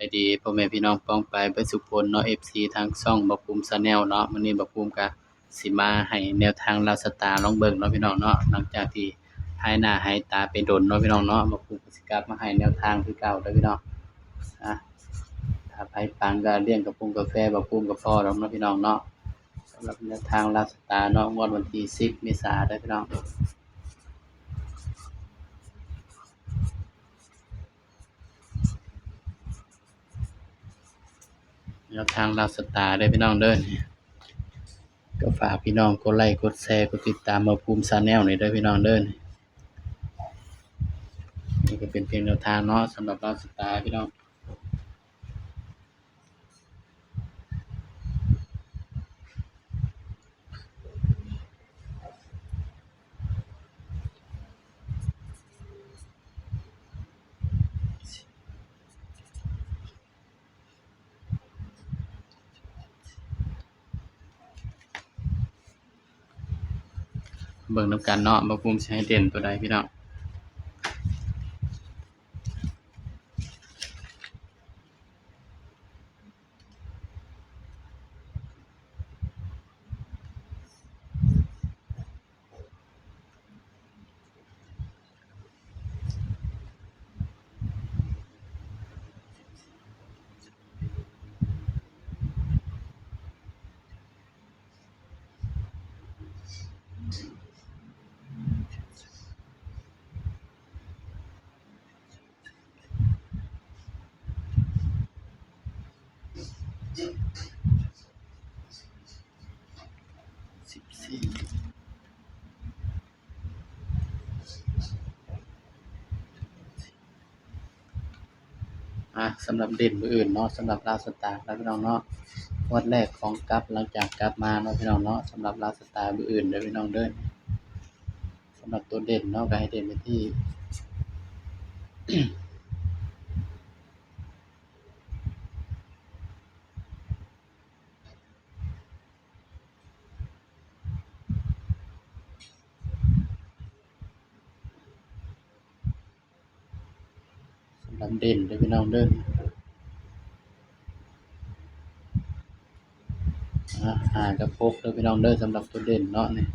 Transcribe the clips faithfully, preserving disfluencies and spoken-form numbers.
บายดีพ่อแม่พี่น้องป้องปายเบิดสุคนเนาะ เอฟซี ทางช่องบ่าวภูมิ Channel เนาะ มื้อนี้บ่าวภูมิก็สิมาให้แนวทางลาวสตาร์ลองเบิ่งเนาะพี่น้องเนาะ หลังจากที่หายหน้าหายตาไปโดนเนาะพี่น้องเนาะ บ่าวภูมิก็สิกลับมาให้แนวทางคือเก่าเด้อพี่น้อง อ่ะ ถ้าไผปังก็เลี้ยงกาแฟบ่าวภูมิก็พอดอกเนาะพี่น้องเนาะ สำหรับแนวทางลาวสตาร์เนาะ งวดวันที่สิบเมษาเด้อพี่น้อง แนวทางลาวสตาร์เด้อพี่น้องเด้อ ก็ฝากพี่น้องกดไลค์กดแชร์กดติดตามบ่าวภูมิ Channel นี่เด้อพี่น้องเด้อ นี่ก็เป็นเพียงแนวทางเนาะ สำหรับลาวสตาร์พี่น้อง เบิ่งนำกันเนาะ บ่าวภูมิสิให้เด่นตัวใดพี่น้อง สิบสี่ อ่ะ สำหรับเด่นมื้ออื่นเนาะ สำหรับลาวสตาร์นะพี่น้องเนาะ งวดแรกของกลับหลังจากกลับมาเนาะพี่น้องเนาะ สำหรับลาวสตาร์มื้ออื่นเด้อพี่น้องเด้อ สำหรับตัวเด่นเนาะ ก็ให้เด่นไปที่ สำหรับเด่นเด้อพี่น้องเด้อ อ่า ห้ากับหกเด้อพี่น้องเด้อ สำหรับตัวเด่นเนาะ นี่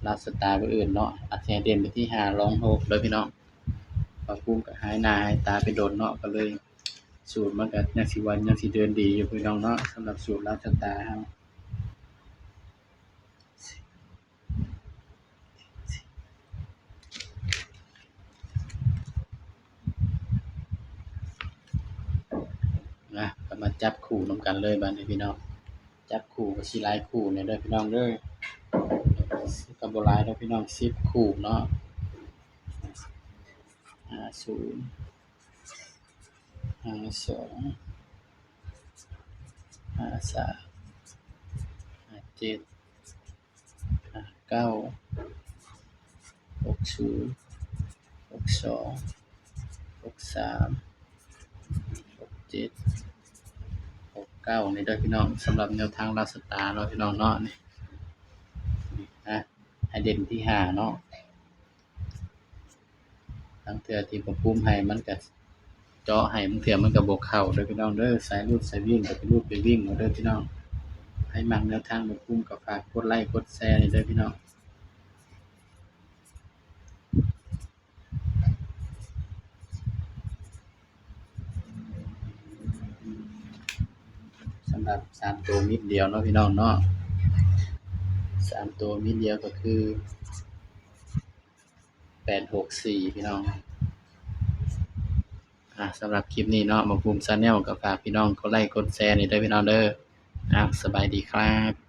ลาวสตาร์มื้ออื่นเนาะ อาจจะให้เด่นไปที่ห้ารองหกเด้อพี่น้อง บ่าวภูมิก็หายหน้าหายตาไปโดนเนาะ ก็เลย สูตรมันก็ยังสิว่ายังสิเดินดีอยู่พี่น้องเนาะ สำหรับสูตรลาวสตาร์เฮา นะ ก็มาจับคู่นำกันเลยบัดนี้พี่น้อง จับคู่ก็สิหลายคู่เนี่ยเด้อพี่น้องเด้อ ก็บ่หลายดอกพี่น้อง สิบคู่เนาะ ห้าศูนย์ ห้าสอง ห้าสาม ห้าเจ็ด ห้าเก้า หกศูนย์ หกสอง หกสาม หกเจ็ด หกเก้า นี่เด้อพี่น้อง สำหรับแนวทางลาวสตาร์เนาะพี่น้องเนาะ นี่ นี่นะ ให้เด่นที่ห้าเนาะ ลางเทื่อที่บ่าวภูมิให้มันก็เจาะให้ บางเทื่อมันก็บ่เข้าเด้อพี่น้องเด้อ สายรูดสายวิ่งก็ไปรูดไปวิ่งเอาเด้อพี่น้อง ใครมักแนวทางบ่าวภูมิก็ฝากกดไลค์กดแชร์ให้เด้อพี่น้อง สำหรับสามตัวเม็ดเดียวเนาะพี่น้องเนาะ สามตัวเม็ดเดียวก็คือ แปดหกสี่ พี่น้อง อ่ะ สำหรับคลิปนี้เนาะ บ่าวภูมิ Channel ก็ฝากพี่น้องกดไลค์กดแชร์นี่เด้อพี่น้องเด้อ อ่ะ สบายดีครับ